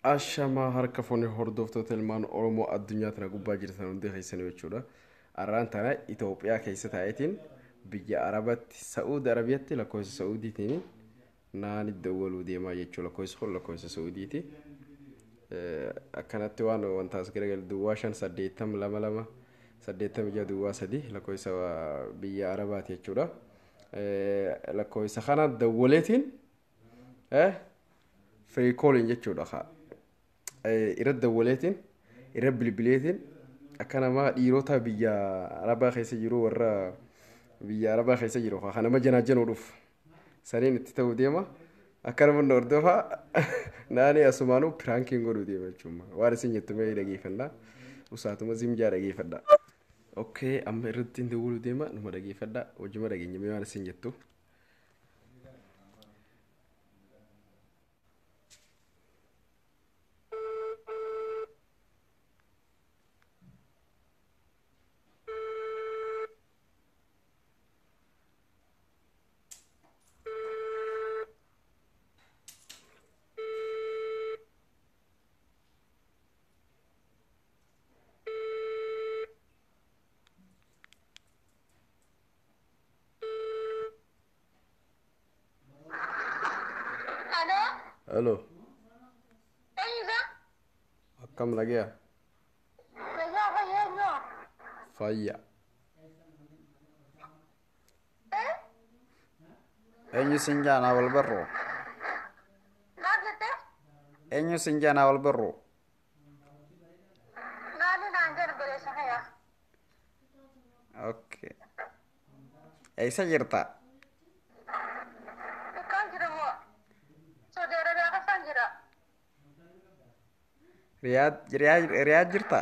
Ashamaa harka fuunee hordoftoota ilmaan Oromoo addunyaa tana gubbaa jirtan hundi keessanii jechuudha. Arraan tana Itoophiyaa keessa taa'eetiin biyya Arabatti Sa'uudi Arabiyaatti lakkoofsa Sa'uudiitiin naan dawwaluu deemaa jechuudha. Lakkoofsi kun lakkoofsa Sa'uudiiti. Akkanatti waan wanta as garagalu duwwaa 5 80 2 2 86 duwwaa 3 lakkoofsa biyya Arabaati jechuudha. Lakkoofsa kana dawwaleetiin free calling jechuudha. Irra dawwaleetiin irra bilbileetiin akka nama dhiirota biyya Arabaa keessa jiru, warra biyya Arabaa keessa jiru kan nama janaajanuudhuuf saniin itti ta'uu deema. Akka nama hordofaa naani asumaanuu prankiin godhuu deema jechuudha. Waan isin jettu mee dhageeffannaa. Usaatuma zimjaa dhageeffadha. Okay, amma irratti hin dawwaluu deema, numa dhageeffadha. Hojima dhageenya mee waan isin jettu. Alo. Hello. Eenyuudha? Akkam nagaya? Nagaa, fayyaa. Fayya. Eh? Eenyu sin jaanaa wal barru? Maal jettee? Eenyu sin jaanaa wal barru? Naanni naan jedhu baleessa fayyaa. Okay. Eessa jirta? Akkaan jira moo? Saudi Arabiyaa keessaan jira. Riyaad, Riyaad, Riyaad jirta?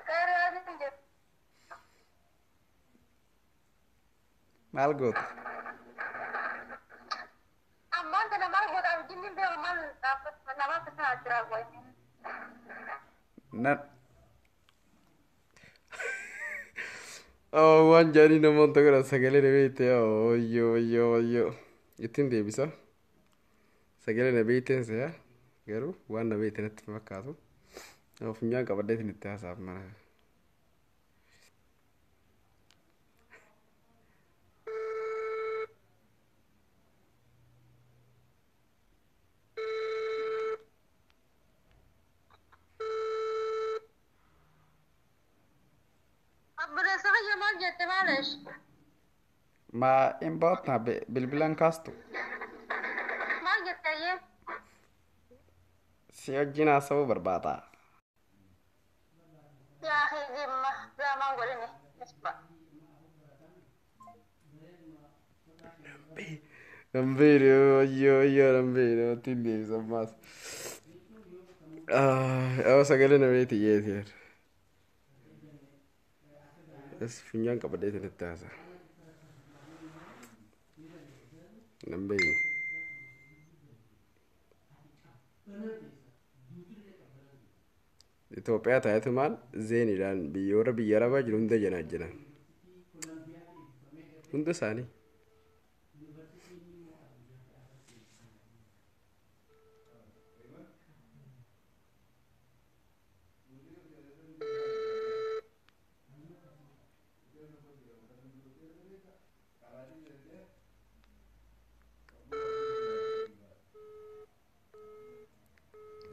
Riyaadiin jira. Maal goota? Ammaan tana maal godhaaf jinni beeku, maal namaaf isaa jira goy. Na Oh, waan jaanii namoota godhan sagalee na beekte. Wayyoo, wayyoo, wayyoo. Ittiin deebisa. Sagalee na beekteen se'a. Garuu waan na beekte natti fakkaatu. Funyaan qabadheetiin itti haasaaf mana. Obboleessa kiyya, maal jette maaleesh? Maa hin baatna bilbilan kaastu? Maal jette ayyee? Si wajjin haasa'uu barbaada. Yaa hijimma zaamaan godhini. Isba. Nan beekne, wayyoo, wayyoo, nan beekne, ittiin deebisa ammaas. Ah, sagalee na beekte yeeteer. As funyaan qabadheetiin itti haasa'a. Nan beekne. Itoophiyaa taa'etumaan zeeniidhaan biyyoota biyya Arabaa jiru hunda janaa jiran. Hunda isaanii.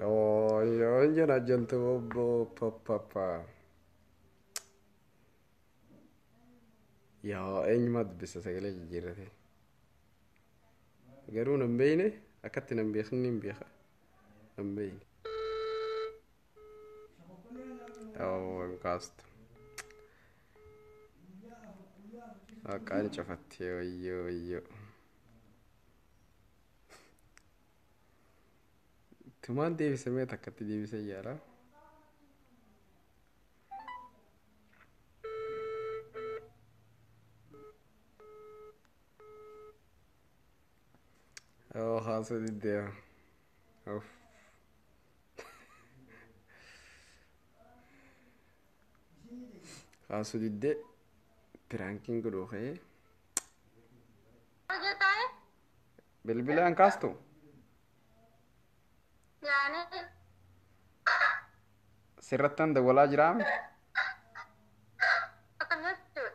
Oh, yoo janaa jantu obbo papapa. Yaa, eenyumaa dubbisa sagalee jijjiirrate. Garuu nan beekne, akkatti nan beekni hin beeka. Nan beekne. Oh, hin kaastu. Waaqaan cufatte, wayyoo, wayyoo. Tumaan deebisamee takkatti deebisee yaala. Oh, haasoo diddeema. Uff. Haasoo diddee prankiin godhuu ka'ee. Maal jettaa? Bilbilaan kaastu? Yaa. Yaani Sirrattan dawwalaa jiraame? Akkam jechuudha?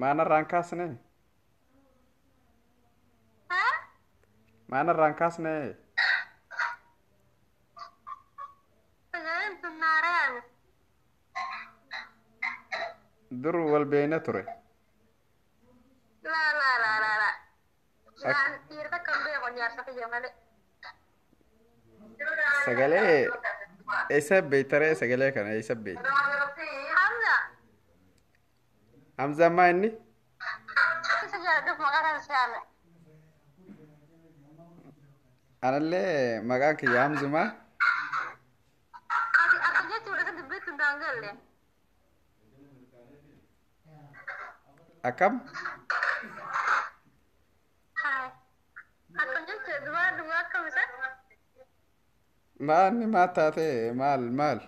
Maanarraan kaasne? Haa? Maanarraan kaasne? Sagaleen tun naaraan. Dur wal beeyna ture. Laa laa laa laa laa. Naan dhiira takka hin beeku jaarsa kiyya malee. Sagalee eessa beeytaree sagalee kana eessa beeyta? Hamza. Hamzaan maa inni? Isa jaalladhuuf maqaa kana siyaame. Anallee maqaan kiyya Hamzumaa. Ati akka jechuudha isa dubbiitti hin daangalle. Akkam? Haa. Akkam jechuudha duwwaa duwwaa akkam isa? Maal inni maal taate maal maal?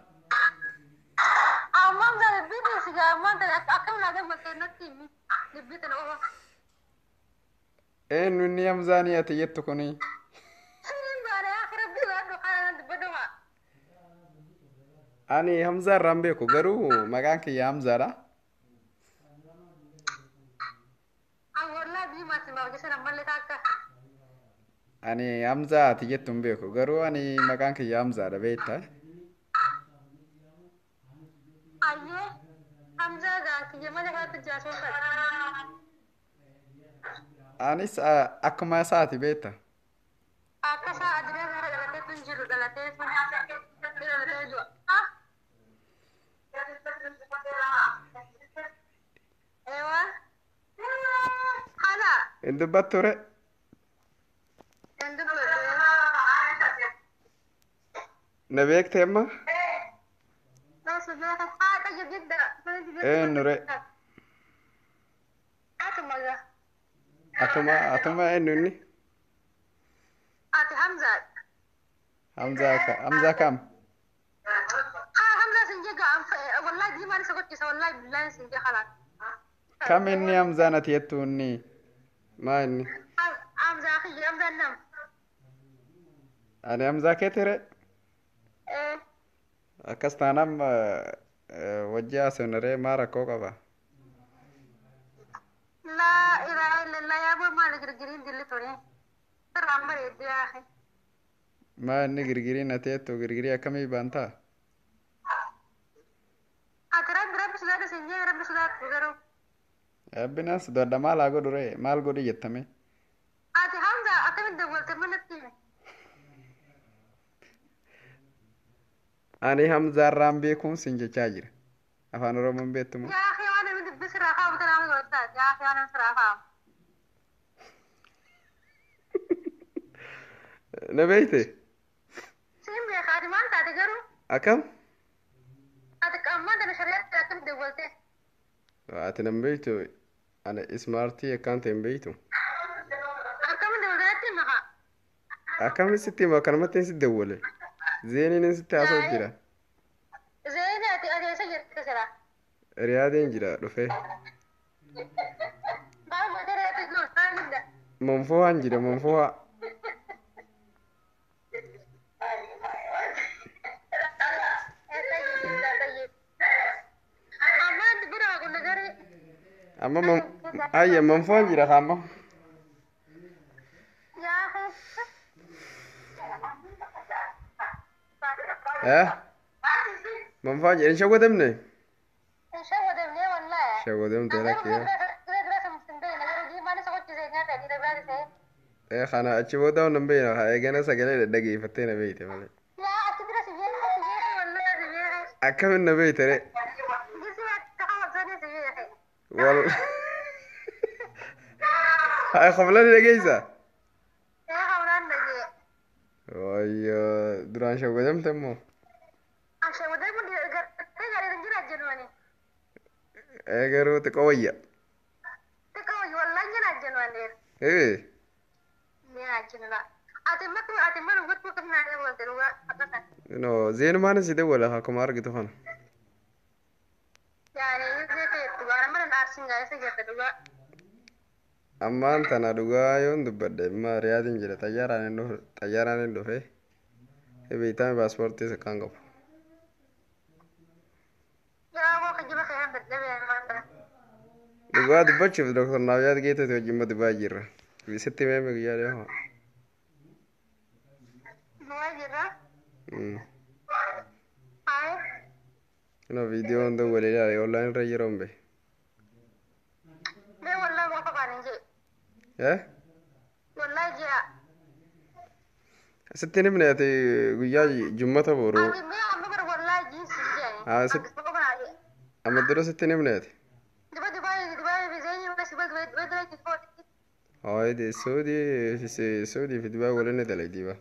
Ammaan gara dubbiitti si gaa ammaan tana akkam naa gammattee natti himi. Dubbii tana qofa. Eenyu inni Hamzaanii ati jettu kuni? Sinin baane yaa rabbi baadhu kana dubbadhu haa. Ani Hamzaa irraan beeku garuu maqaan kiyya Hamzaadha. An wallaa diimaa si maaf jecha ammallee taakka. Ani Hamzaa ati jettu hin beeku garuu ani maqaan kiyya Hamzaadha beektaa? Ayyee Hamzaa gaa kiyya malee kanatti jaasoo ta'e. Anis akkuma isaati beekta. Akka isaa addunyaa kana dhalatee tun jiru dhalatee tun dhalatee du'a. Ah! Eewaa. Haala. Hin dubbattu re? Hin dubbatu. Na beekte amma? Nasu beeka. Haadha jidda. Eenyu re? Atuma gaa. Atuma atuma eenyu inni? Ati Hamzaa. Hamzaa kam? Haa Hamzaa sin jega wallahi diimaan isa gochisa wallahi billahi sin jega halaan. Kam inni Hamzaan ati jettu inni? Maa inni? Hamzaa kiyya Hamzaan nam. Ani Hamzaa keeti re? Eh. Akkas taanaan wajji haasofna ree maa rakkoo qaba? Laa ilaaha illallah yaa boo maali girgiriin dilli tuni. Irraan bareeddi yaa akhi. Maa inni girgiriin ati jettu girgirii akkamii baantaa? Ati rabbi rabbi sodaadhu sin jee rabbi sodaadhu garuu. Rabbinaan sodaadha maal haa godhu ree maal godhi jettame? Ati Hamza akkamitti dawwalte manatti himi. Ani Hamzaarraan beekuun sin jechaa jira. Afaan Oromoon beektu moo? Yaa akhi waan namni dubbii sirraa kaamu tanaa nama godhataa. Yaa akhi waan namni sirraa kaamu. Na beekte? Siin beeka ati maal taate garuu? Akkam? Ati ammaan tana shari'aatti akkamitti dawwalte? Ati nan beektu ana ismaartii akkaan ta'e hin beektu. Akkamitti dawwalte natti himi haa. Akkamitti sitti hima akkanumatti si dawwale. Zeeniin sitti haasa'u jira. Zeeni ati ati eessa jirti sira? Riyaadeen jira dhufee. Maal gootee reetu jiru maalidha? Manfoo'aan jira manfoo'aa. Ammaan bira kun garee. Amma ayya manfoo'aan jira kaamma. Yaa Eh? Manfoo'aan jira hin shawwadamne? Hin shawwadamne wallaahi. Shawwadamte lakkee. Eh kana achi booda nan beekna haa eegana sagalee dhaggeeffattee na beekte malee. Akkamiin na beekte ree? Wal haa qoflaan dhageessa? Wayyoo duraan shawwadamte immoo. Eh garuu xiqqoo wayya. Eh no zeenumaan si dawwala akkuma argitu kana. Ammaan tana dhugaa yoon dubbadhe amma riyaadiin jira xayyaaraan hin dhufe. Beektaame paaspoortii kan qabu. Dhugaa dubbachuuf Dooktar Naafiyaat Geetatu wajjin ma Dubaay jirra. Sitti himee guyyaa dhiyoo. No viidiyoo hunda walii ilaale onlaan irra yeroo hin beeku. Eh? Sitti hin himne ati guyyaa jummata boru. Amma dura sitti hin himne ati. Hawaii Saudi Saudi fi Dubaay waliin ni dalagdi ba.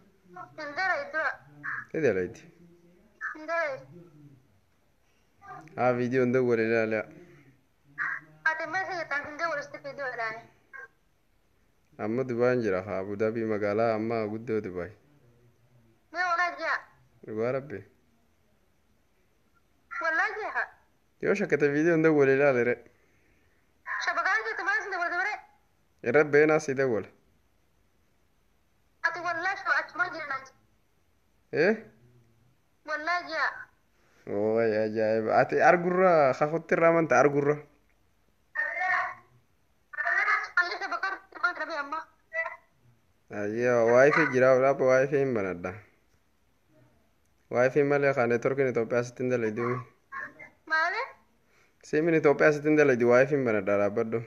Ni dalagdi. Haa viidiyoo hunda walii ilaale. Amma Dubaay jira haa Abu Dhabi magaalaa amma guddoo Dubaay. Dhugaa rabbi. Yoo shakkate viidiyoo hunda walii ilaale re. Irra beenaa si dawwala. Eh? Ooy ajaa'iba. Ati argurra kakutti irraa amanta argurra. Ayyaa waayifii jira dhaabba waayifii hin banadha. Waayifii malee kan neetworkiin Itoophiyaa sitti hin dalagdu. Siimiin Itoophiyaa sitti hin dalagdu waayifii hin banadha dhaabbadhu.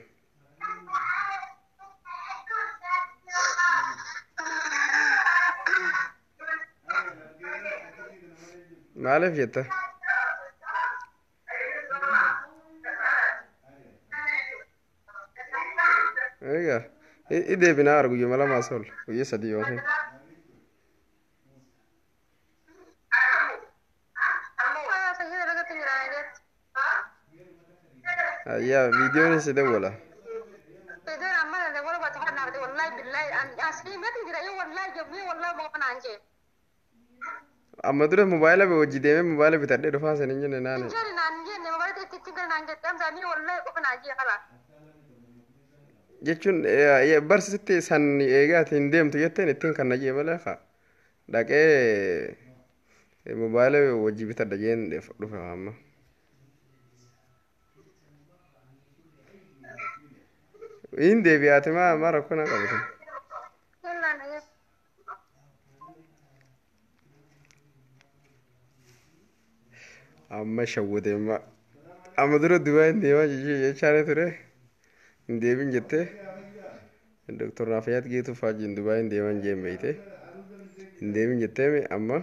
Maaliif jetta? Egaa i deebinaa argu guyyuma lamaa sol guyya sadii yookiin. Ayyaa viidiyoon si dawwala. Amma dura mobaayila hojii deemee mobaayila bitadhee dhufaa san hin jenne naani. Jechuun barsiisti san eegaa ati hin deemtu jetteen ittiin kan na jee malee haa dhaqee mobaayila hojii bitadha jeen dhufe amma. Hin deebi'aati maa maa rakkoo na qabatu. Amma shawwate amma amma dura Dubaay hin deemaa jechaane ture hin deebin jettee Dooktar Naafiyaat Geetuu faajiin Dubaay hin deeman jeen beeyte hin deebin jettee amma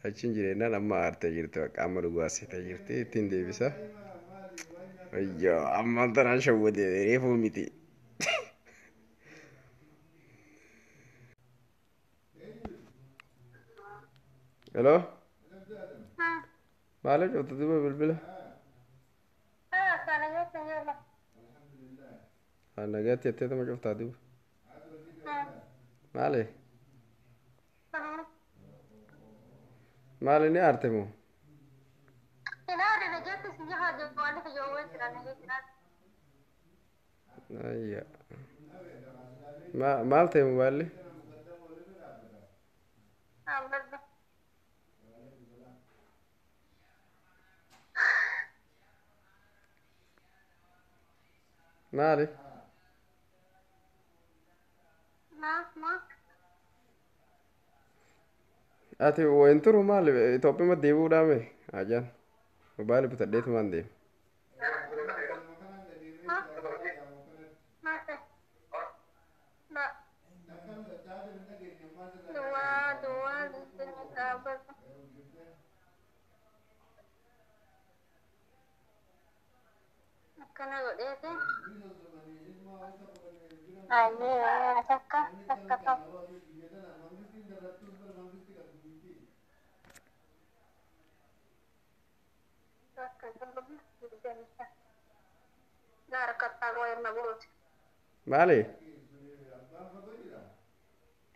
achiin jireenyaan amma aartee jirti bakka amma dhugaasitee jirti ittiin deebisa. Ayyoo amma tanaan shawwate reefuu miti. Hello? Maaliif cufte duuba bilbila? Nagaatti jettee tuma cuftaa duuba. Maali? Maali ni aarte moo? Ayya. Maal ta'e mobaayilli? Maali? Ati hin turu maali Itoophiyaa deebi'uudhaame ajaan mobaayila bitadheetumaan deema. Maali?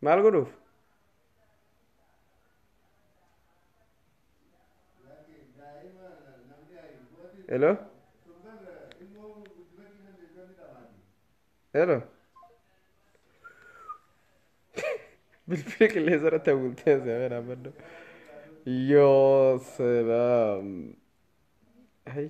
Maal godhuuf? Hello? Hello? Bilbila qilleensa irratti haguugtee se'amee dhaabbadhu. Yoo salaam. Hay.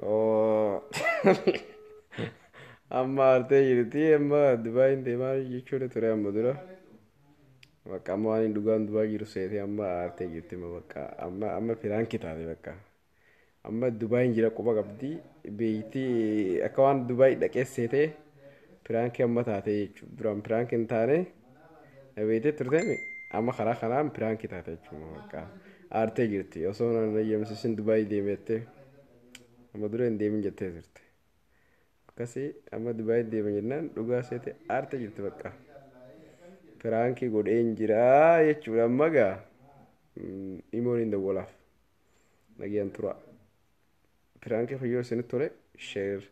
Oo. Amma aartee jirti, amma Dubaayin deemaa jechuudha ture amma dura. Bakka amma waan hin dhugaan Dubaay jiru seetee amma aartee jirti, amma bakka amma prank taate bakka. Amma Dubaayin jira quba qabdi beeyti, akka waan Dubaay dhaqee seetee prank amma taate jechuudha. Duraan prank hin taane beeytee turteemi, amma karaa kanaan prank taate jechuudha, bakka aartee jirti, osoo nan eeyyamsiisin Dubaay deemeettee amma dura hin deemin jettee turte. Akkasii amma Dubaay deema jennaan dhugaa seete aartee jirti bakka. Prank godheen jira jechuudha amma gaa. Imoon hin dawwalaaf. Nagayaan tura. Prank fayyoo isinitti tole share,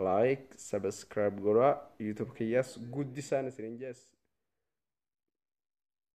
like, subscribe godhaa, YouTube kiyyaas guddisaan isinin jees.